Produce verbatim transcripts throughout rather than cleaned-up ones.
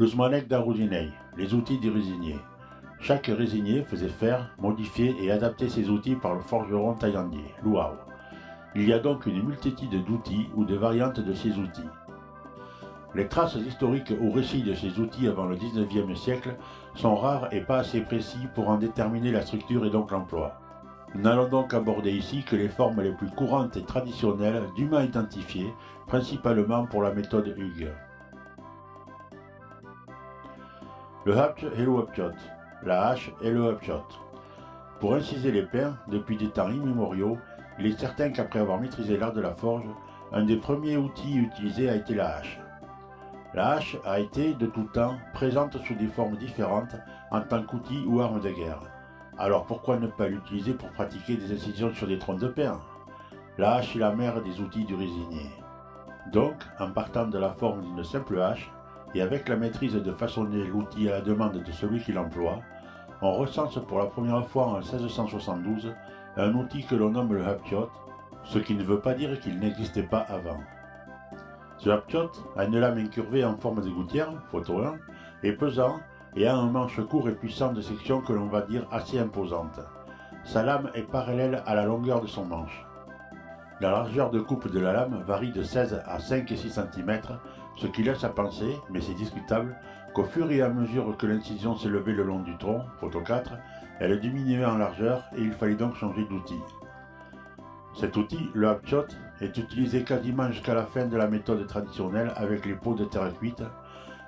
Los manècs d'arrosinèir, les outils du résinier. Chaque résinier faisait faire, modifier et adapter ses outils par le forgeron taillandier, Louau. Il y a donc une multitude d'outils ou de variantes de ces outils. Les traces historiques ou récits de ces outils avant le dix-neuvième siècle sont rares et pas assez précis pour en déterminer la structure et donc l'emploi. N'allons donc aborder ici que les formes les plus courantes et traditionnelles dûment identifiées, principalement pour la méthode Hug. Le hapchot et le hapchot, la hache et le hapchot. Pour inciser les pins, depuis des temps immémoriaux, il est certain qu'après avoir maîtrisé l'art de la forge, un des premiers outils utilisés a été la hache. La hache a été, de tout temps, présente sous des formes différentes en tant qu'outil ou arme de guerre. Alors pourquoi ne pas l'utiliser pour pratiquer des incisions sur des troncs de pin ? La hache est la mère des outils du résinier. Donc, en partant de la forme d'une simple hache, et avec la maîtrise de façonner l'outil à la demande de celui qui l'emploie, on recense pour la première fois en seize cent soixante-douze un outil que l'on nomme le hapchot, ce qui ne veut pas dire qu'il n'existait pas avant. Ce hapchot a une lame incurvée en forme de gouttière, photo un, est pesant et a un manche court et puissant de section que l'on va dire assez imposante. Sa lame est parallèle à la longueur de son manche. La largeur de coupe de la lame varie de seize à cinq et six centimètres, ce qui laisse à penser, mais c'est discutable, qu'au fur et à mesure que l'incision s'élevait le long du tronc, photo quatre, elle diminuait en largeur et il fallait donc changer d'outil. Cet outil, le hapchot, est utilisé quasiment jusqu'à la fin de la méthode traditionnelle avec les pots de terre cuite,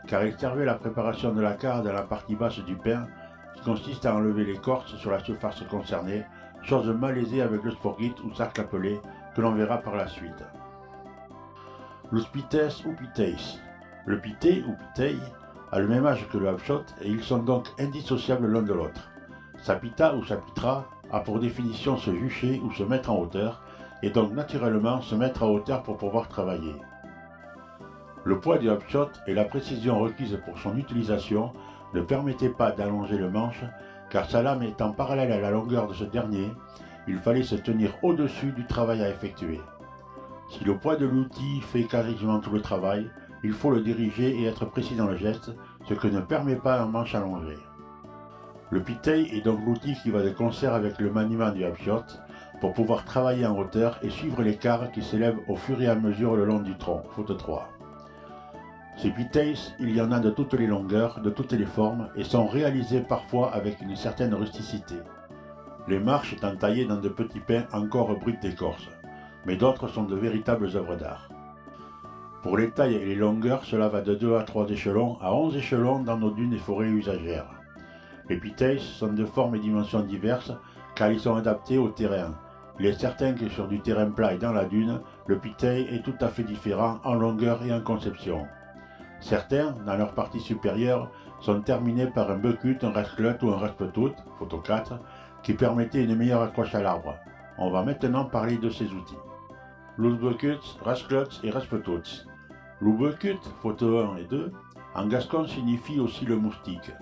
car il servait à la préparation de la carre dans la partie basse du pin, qui consiste à enlever l'écorce sur la surface concernée, chose malaisée avec le sporgit ou cercle appelé, que l'on verra par la suite. Los piteis ou piteis. Le pitei ou pitei a le même âge que le hapchot et ils sont donc indissociables l'un de l'autre. S'apitar ou s'apitrar a pour définition se jucher ou se mettre en hauteur, et donc naturellement se mettre à hauteur pour pouvoir travailler. Le poids du hapchot et la précision requise pour son utilisation ne permettaient pas d'allonger le manche, car sa lame étant parallèle à la longueur de ce dernier, il fallait se tenir au-dessus du travail à effectuer. Si le poids de l'outil fait quasiment tout le travail, il faut le diriger et être précis dans le geste, ce que ne permet pas un manche allongé. Le pitei est donc l'outil qui va de concert avec le maniement du hapchot pour pouvoir travailler en hauteur et suivre les carres qui s'élèvent au fur et à mesure le long du tronc, photo trois. Ces piteis, il y en a de toutes les longueurs, de toutes les formes et sont réalisés parfois avec une certaine rusticité. Les marches étant taillées dans de petits pins encore bruts d'écorce, mais d'autres sont de véritables œuvres d'art. Pour les tailles et les longueurs, cela va de deux à trois échelons à onze échelons dans nos dunes et forêts usagères. Les piteis sont de formes et dimensions diverses car ils sont adaptés au terrain. Il est certain que sur du terrain plat et dans la dune, le pitei est tout à fait différent en longueur et en conception. Certains, dans leur partie supérieure, sont terminés par un becute, un rasclot ou un raspetout, photo quatre, qui permettait une meilleure accroche à l'arbre. On va maintenant parler de ces outils. Los becuts, rasclots e raspetouts. Lo becut, photo un et deux, en gascon signifie aussi le moustique.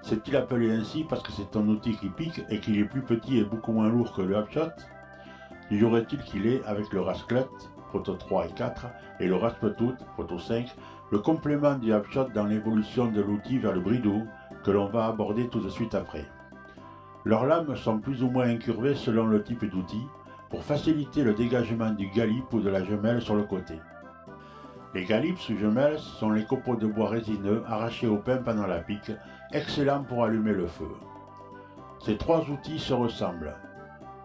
S'est-il appelé ainsi parce que c'est un outil qui pique et qu'il est plus petit et beaucoup moins lourd que le hapchot ? Toujours est-il qu'il est, avec le rasclot, photo trois et quatre, et le raspetout, photo cinq, le complément du hapchot dans l'évolution de l'outil vers le bridou, que l'on va aborder tout de suite après. Leurs lames sont plus ou moins incurvées selon le type d'outil, pour faciliter le dégagement du galip ou de la jumelle sur le côté. Les galips ou jumelles sont les copeaux de bois résineux arrachés au pin pendant la pique, excellents pour allumer le feu. Ces trois outils se ressemblent.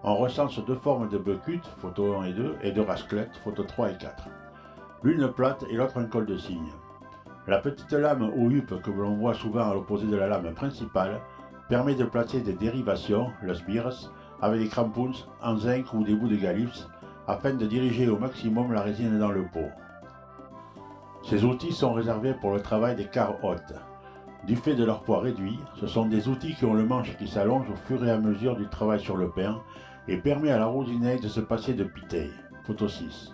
On recense deux formes de becut, photo un et deux, et de rasclot, photo trois et quatre. L'une plate et l'autre en col de cygne. La petite lame ou huppe que l'on voit souvent à l'opposé de la lame principale permet de placer des dérivations, les sbires, avec des crampons en zinc ou des bouts de galips, afin de diriger au maximum la résine dans le pot. Ces outils sont réservés pour le travail des carres hautes. Du fait de leur poids réduit, ce sont des outils qui ont le manche qui s'allonge au fur et à mesure du travail sur le pin et permet à l'arrosinèir de se passer de pitei. Photo six.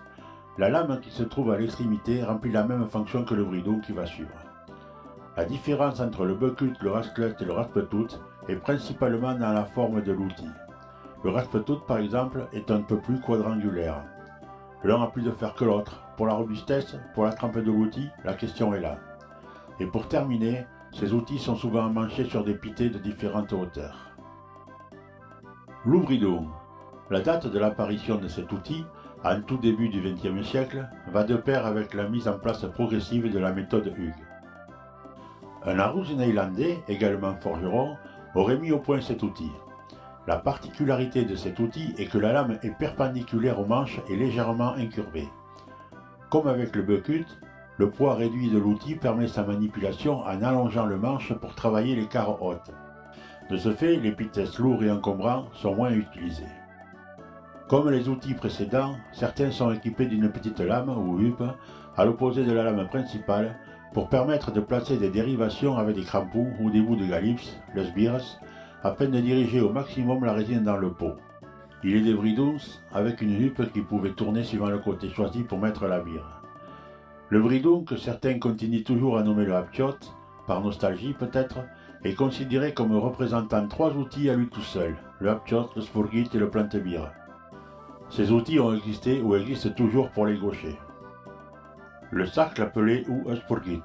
La lame qui se trouve à l'extrémité remplit la même fonction que le bridou qui va suivre. La différence entre le becut, le rasclot et le raspetout est principalement dans la forme de l'outil. Le raspetout, par exemple, est un peu plus quadrangulaire. L'un a plus de fer que l'autre. Pour la robustesse, pour la trempe de l'outil, la question est là. Et pour terminer, ces outils sont souvent emmanchés sur des pitées de différentes hauteurs. Lo bridon. La date de l'apparition de cet outil, en tout début du vingtième siècle, va de pair avec la mise en place progressive de la méthode Hughes. Un arrosin néerlandais, également forgeron, aurait mis au point cet outil. La particularité de cet outil est que la lame est perpendiculaire au manche et légèrement incurvée. Comme avec le bucket, le poids réduit de l'outil permet sa manipulation en allongeant le manche pour travailler les carres hautes. De ce fait, les pitèths lourds et encombrants sont moins utilisés. Comme les outils précédents, certains sont équipés d'une petite lame ou huppe à l'opposé de la lame principale pour permettre de placer des dérivations avec des crampons ou des bouts de galips, les bires, afin de diriger au maximum la résine dans le pot. Il est des bridons avec une huppe qui pouvait tourner suivant le côté choisi pour mettre la bire. Le bridon, que certains continuent toujours à nommer le hapchot, par nostalgie peut-être, est considéré comme représentant trois outils à lui tout seul, le hapchot, le sporguit et le plante-bire. Ces outils ont existé ou existent toujours pour les gauchers. Le sac, appelé ou sporguit.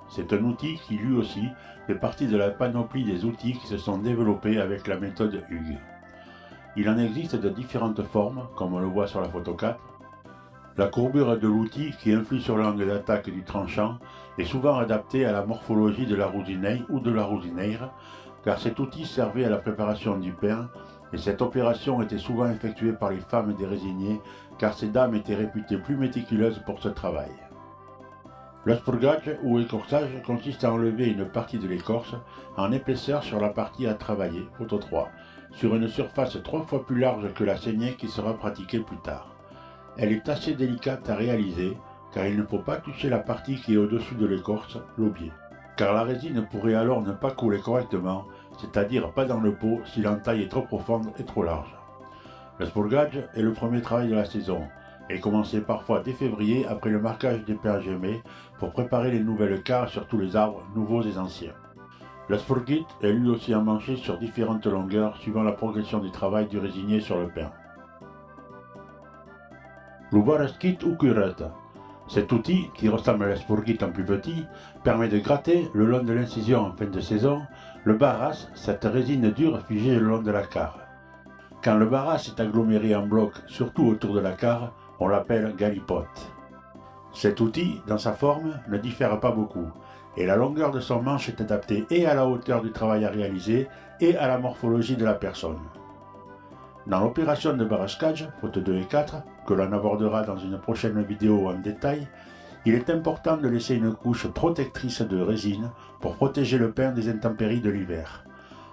C'est un outil qui, lui aussi, fait partie de la panoplie des outils qui se sont développés avec la méthode Hughes. Il en existe de différentes formes, comme on le voit sur la photo quatre. La courbure de l'outil qui influe sur l'angle d'attaque du tranchant est souvent adaptée à la morphologie de l'arrosinèr ou de l'arrosinèira, car cet outil servait à la préparation du pain, et cette opération était souvent effectuée par les femmes des résiniers, car ces dames étaient réputées plus méticuleuses pour ce travail. L'esporgatge ou écorçage consiste à enlever une partie de l'écorce en épaisseur sur la partie à travailler, photo trois, sur une surface trois fois plus large que la saignée qui sera pratiquée plus tard. Elle est assez délicate à réaliser, car il ne faut pas toucher la partie qui est au-dessus de l'écorce, l'aubier. Car la résine pourrait alors ne pas coller correctement, c'est-à-dire pas dans le pot si l'entaille est trop profonde et trop large. L'esporgatge est le premier travail de la saison et commençait parfois dès février après le marquage des pains à gemmer pour préparer les nouvelles carres sur tous les arbres, nouveaux et anciens. L'esporguit est lui aussi emmanché sur différentes longueurs suivant la progression du travail du résinier sur le pain. Lo barrasquit o cureta. Cet outil, qui ressemble à l'esporguit en plus petit, permet de gratter, le long de l'incision en fin de saison, le barras, cette résine dure figée le long de la carre. Quand le barras est aggloméré en bloc, surtout autour de la carre, on l'appelle galipote. Cet outil, dans sa forme, ne diffère pas beaucoup, et la longueur de son manche est adaptée et à la hauteur du travail à réaliser et à la morphologie de la personne. Dans l'opération de barrascage, photo deux et quatre, que l'on abordera dans une prochaine vidéo en détail, il est important de laisser une couche protectrice de résine pour protéger le pain des intempéries de l'hiver.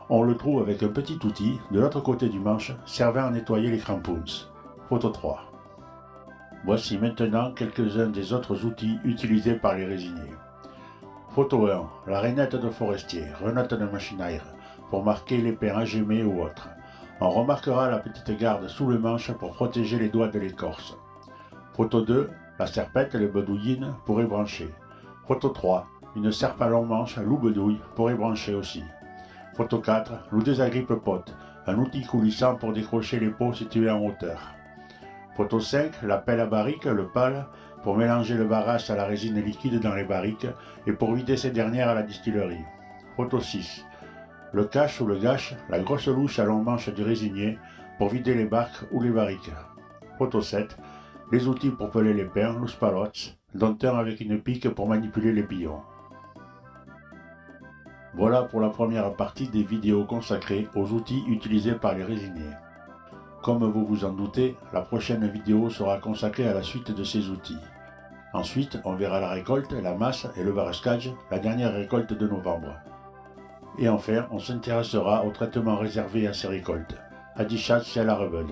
On le trouve avec un petit outil de l'autre côté du manche servant à nettoyer les crampons. Photo trois. Voici maintenant quelques-uns des autres outils utilisés par les résiniers. Photo un, la renette de forestier, renette de machinaire, pour marquer les pains à gemmer ou autres. On remarquera la petite garde sous le manche pour protéger les doigts de l'écorce. Photo deux, la serpette, le bedouillin, pour ébrancher. Photo trois, une serpe à long manche, lo bedouille, pour ébrancher aussi. Photo quatre, lo désagrippe-pot, un outil coulissant pour décrocher les pots situés en hauteur. Photo cinq, la pelle à barrique, le pal, pour mélanger le barras à la résine liquide dans les barriques et pour vider ces dernières à la distillerie. Photo six, le cache ou le gache, la grosse louche à long manche du résinier, pour vider les barques ou les barriques. Photo sept, les outils pour peler les pains, los palots, dont un avec une pique pour manipuler les billons. Voilà pour la première partie des vidéos consacrées aux outils utilisés par les résiniers. Comme vous vous en doutez, la prochaine vidéo sera consacrée à la suite de ces outils. Ensuite, on verra la récolte, la masse et le barrascage, la dernière récolte de novembre. Et enfin, on s'intéressera au traitement réservé à ces récoltes, adishatz e alarebeut.